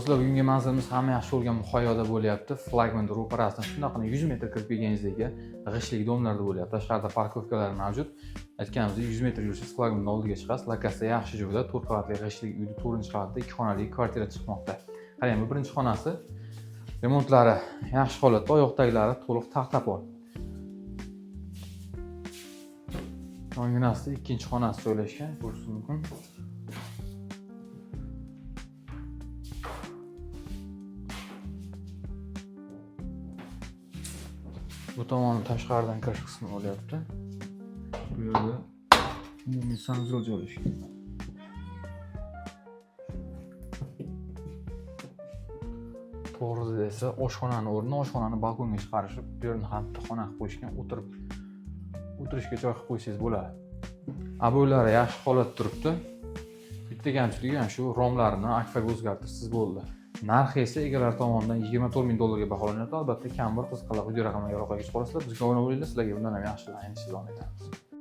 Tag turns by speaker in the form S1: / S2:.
S1: Do'stlar, bugungi manzilimiz hamma yaxshi ko'rgan Muhayyoda bo'lyapti. Flagman ro'parasidan shundoqqina 100 metr kirib kelganingizdagi g'ishtlik domlarda bo'lyapti. Tashqarida парковка lar mavjud. Aytganimizdek, 100 metr yursangiz, flagman oldiga chiqasiz. Lokatsiya yaxshi joyda, 4 qavatli g'ishtlik uyda 4-qavatda 2 xonali kvartira chiqmoqda. Qarang, bu birinchi xonasi. Remontlari yaxshi holatda, oyoqtaglari to'liq taxta pol. Yonginasida ikkinchi xonasi joylashgan, ko'rishingiz mumkin. Bu tomoni tashqaridan kirish qismi bo'lyapti. Bu yerda umumiy санузел joylashgan. To'g'risida esa oshxonani o'rni, oshxonani balkonga chiqarishib, bu yerni ham bitta xona qilib qo'yishgan, o'tirib o'tirishga joy qilib qo'ysangiz bo'ladi. Обой lari yaxshi holatda turibdi. Bitta kamchiligi ham shu, romlarini akfaga o'zgartirsiz bo'ldi. Narxi esa egalari tomonidan 24 ming dollarga baholanyapti. Albatta, kam bir qiziqqanlar video raqamlarga aloqaga chiqa olasizlar. Bizga obuna bo'linglar, sizlarga bundan ham yaxshilarni davom etamiz.